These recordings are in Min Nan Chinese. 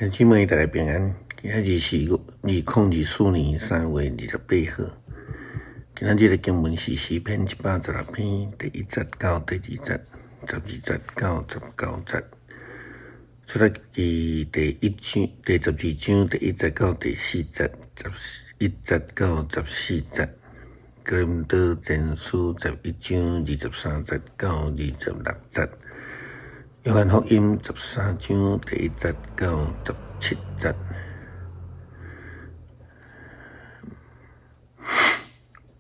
兄姊妹大家平安，今仔日是2024年3月28號。今仔日的經文是詩篇116篇第1節到第2節，12節到19節。出埃及記第1章第12章第1節到第4節，11節到14節。哥林多前書11章23節到26節。約翰福音13章第1節到17節。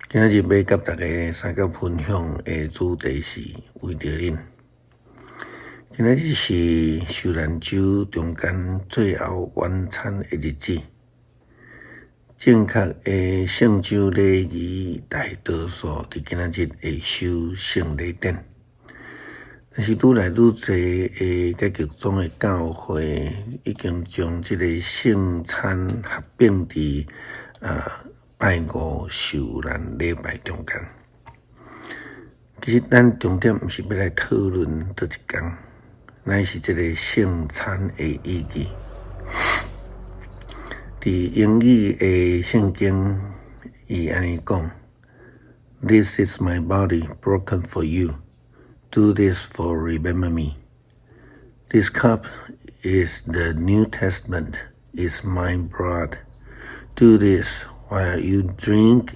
今仔日欲佮大家相共分享的主題是為著恁。今仔日是受難週中間最後晚餐的日子。正確的聖週禮儀大多數佇今仔日會守聖禮典。但是愈來愈濟的改革宗的教會已經將這个聖餐合併佇拜五受難禮拜中間。其實咱重點毋是欲來討論佗一工，乃是這个聖餐的意義。佇英語的聖經，伊按呢講：This is my body broken for you. Do this for remember me. This cup is the New Testament, is my blood. Do this while you drink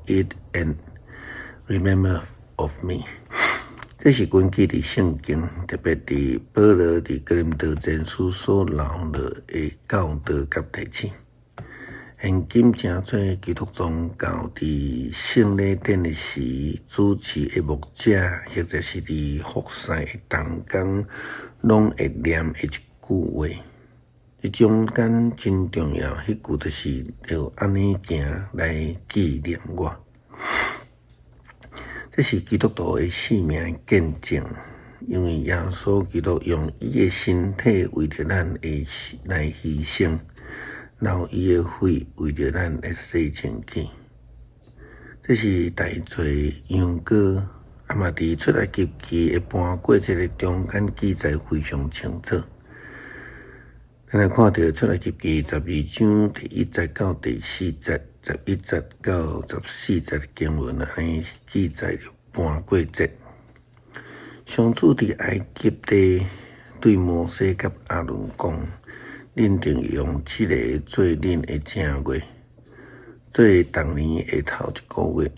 it and remember of me. 這是根據佇聖經，特別佇保羅佇哥林多前書所留落的教導佮提醒。現今誠濟基督宗教佇聖禮典的時，主持的牧者或者是佇服侍的同工，攏會念的一句話。這中間真重要，彼句就是著按呢行來紀念我。這是基督徒的生命見證，因為耶穌基督用伊的身體為著咱的來犧牲。流伊的血為著咱來洗清氣，這是大罪羊羔，啊嘛佇出埃及記的盤過節的中間記載非常清楚。咱來看著出埃及記12章第1節到第4節，11節到14節的經文，按呢記載著盤過節。上主佇埃及地對摩西佮亞倫講。恁著用這个做恁的正月，做逐年的頭一个月。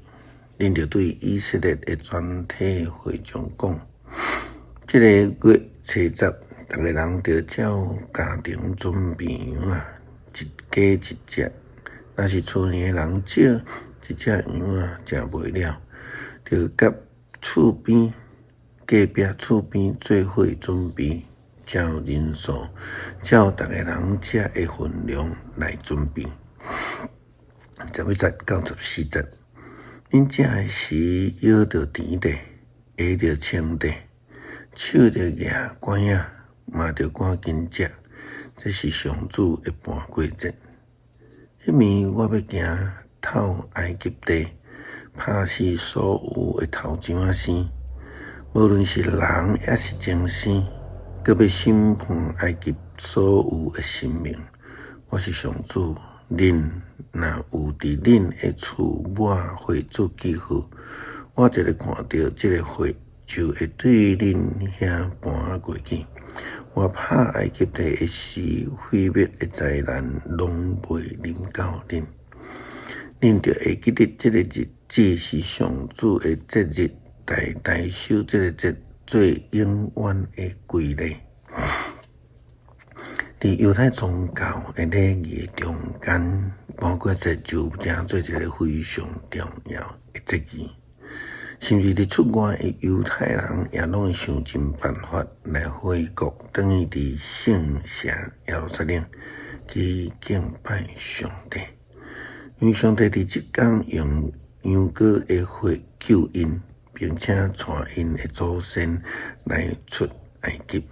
恁著對以色列的全體會眾講：這个月初十，逐个人著照家庭準備羊仔，一家一隻。若是厝裡的人少，一隻羊仔食袂了，著佮厝邊隔壁厝邊做伙準備。照人數，照逐个人食的份量來準備。11節到14節，恁食的時，腰著甜的，下著清的，手著舉拐仔，嘛著趕緊食。這是上主的盤過節。彼暝我欲行透埃及地，拍死所有的頭上仔生，無論是人抑是精生。閣欲審判埃及所有的神明，我是上主。恁若有佇恁的厝抹血做記號，我一个看著這个血，就會對恁遐盤過去。我拍埃及地的時，毀滅的災難攏袂臨到恁。恁著會記得這个日子是上主的節日，代代守這个節。做永遠的規例。佇猶太宗教的禮儀中間，盤過節就成做一个非常重要的節期。甚至佇出外的猶太人，也攏會想盡辦法來回國，轉去佇聖城耶路撒冷去敬拜上帝。因為上帝佇這工用羊羔的血救𪜶。並且帶𪜶的祖先來出埃及。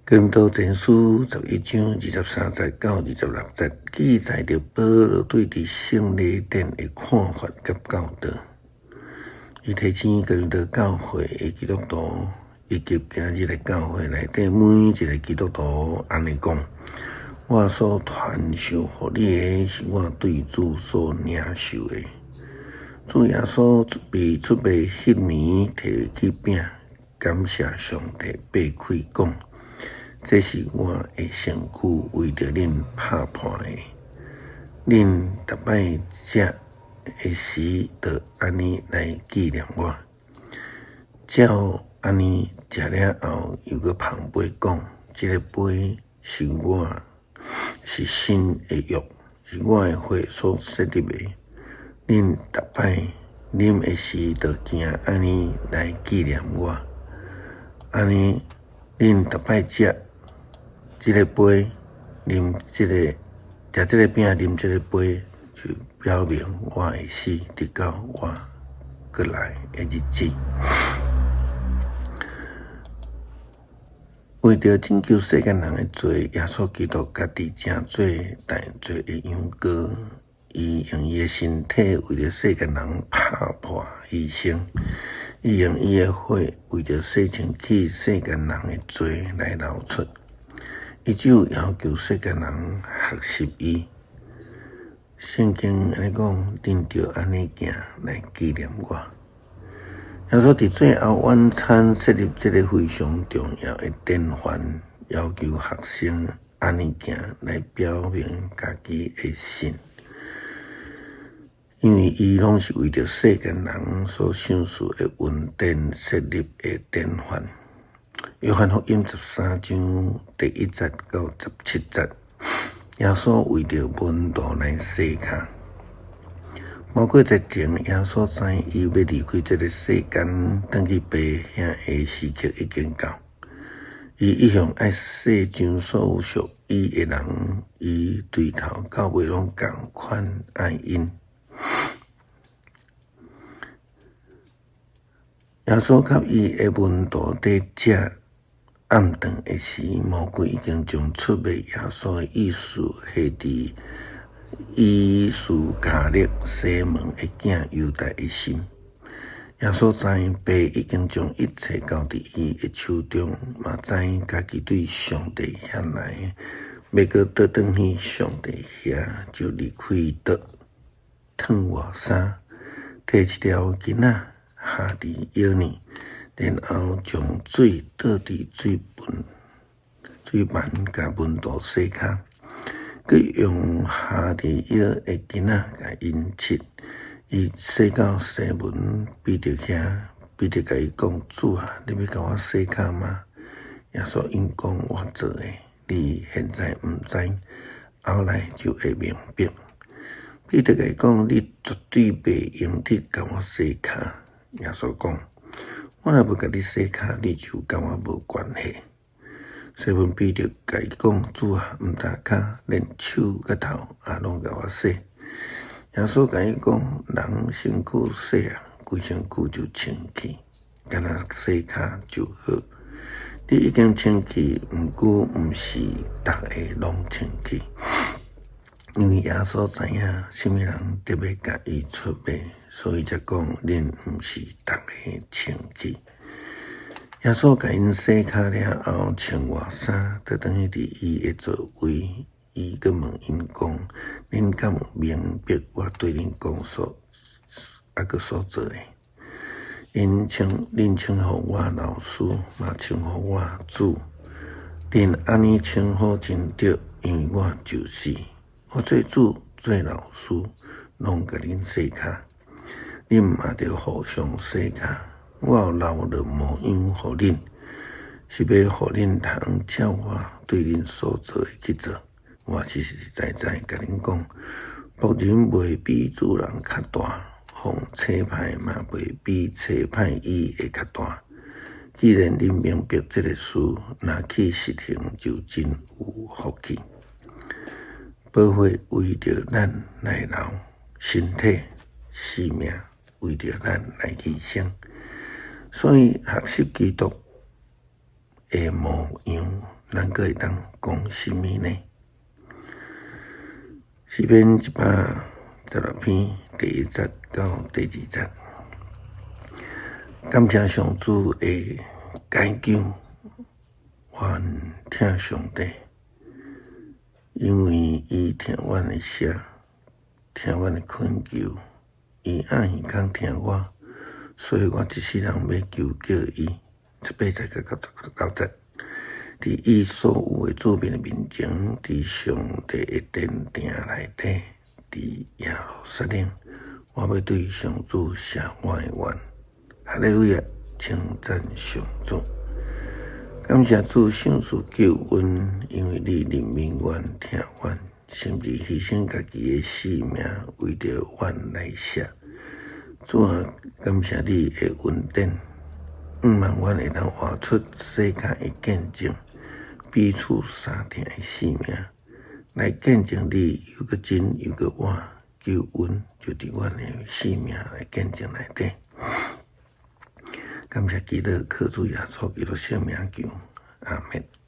哥林多前書11章23節到26節記載著保羅對佇聖禮典的看法佮教導。伊提醒哥林多教會的基督徒，以及今仔日的教會內底每一个基督徒按呢講：我所傳授予你的，是我對主所領受的。主耶穌被出賣彼暝，提起餅，感謝上帝，擘開講：這是我的身軀，為著恁拍破的。恁逐擺食的時，就按呢來紀念我。照按呢食了後，又閣捧杯講：這个杯是我是新的約，是我的血所設立的。恁逐擺啉的時，就行按呢來紀念我。按呢，恁逐擺食這个杯，啉這个食這个餅，啉這个杯，就表明我的死，直到我閣來的日子。為著拯救世間人的罪，耶穌基督家己成做代罪的羊羔。伊用伊的身體為著世間人拍破犧牲，伊用伊的血為著洗清去世間人的罪來流出。伊只有要求世間人學習伊。聖經按呢講，恁著按呢行來紀念我。耶穌佇最後晚餐設立這个非常重要的典範，要求學生按呢行來表明家己的信。因為伊攏是為著世間人所賞賜的恩典設立的典範。約翰福音13章第1節到17節，耶穌為著門徒來洗跤。無過節前，耶穌知伊欲離開這个世間，轉去爸遐的時刻已經到。伊一向愛世上所有屬伊的人，伊對頭到尾攏仝款愛𪜶。耶穌佮伊的門徒佇食暗頓的時，魔鬼已經將出賣耶穌的意思下佇伊斯卡略西門的囝猶大的心。耶穌知爸已經將一切交佇伊的手中，嘛知家己對上帝遐來，欲閣倒轉去上帝遐，就離開桌，脫外衫，提一條巾仔，合佇腰呢，然後將水倒佇水盆、水盤，共門徒洗跤，閣用合佇腰的巾仔共𪜶拭。伊洗到西門彼得遐，彼得共伊講：主啊，你欲共我洗跤嗎？耶穌應講：我做的，你現在毋知，後來就會明白。彼得共伊講：你絕對袂用得共我洗跤。耶穌講：我若無共你洗跤，你就佮我無關係。西門彼得共伊講：主啊，毋但跤，連手佮頭也攏共我洗。耶穌共伊講：人身軀洗啊，規身軀就清氣，干焦洗跤就好。你已經清氣，毋過毋是逐个攏清氣。因為耶穌知影啥物人得欲共伊出賣，所以才講恁毋是逐个清氣。耶穌共𪜶洗跤了後，穿外衫，倒轉去佇伊的座位，伊閣問𪜶講：恁敢有明白我對恁講所猶閣所做的？𪜶稱恁稱呼我老師，嘛稱呼我主。恁按呢稱呼真對，因為我就是。我做主、做老師，攏共恁洗跤，恁嘛著互相洗跤。我有留落模樣予恁，是欲予恁通照我對恁所做的去做。我實實在在共恁講，僕人袂比主人較大，予差派嘛袂比差派伊的較大。既然恁明白這个事，若去實行，就真有福氣。寶血為著咱來流，身體、性命為著咱來犧牲，所以學習基督的模樣，咱閣會當講啥物呢？詩篇116篇第1節到第2節，感謝上主的解救，阮疼上帝，因為伊聽阮的聲，聽阮的懇求，伊按耳孔聽我，所以我一世人欲求告伊。18節到19節，佇伊所有的子民的面前，佇上帝的殿埕內底，佇耶路撒冷，我欲對上主謝我的願。哈利路亞，稱讚上主，感謝主賞賜救恩，因為你憐憫阮、疼阮，甚至犧牲家己的性命為著阮來捨。主啊，感謝你的恩典。向望阮會當活出世界的見證，彼此相疼的生命，來見證你猶閣真猶閣活，救恩就佇阮的生命來見證內底。感謝基督，靠主耶穌基督聖名求，阿們。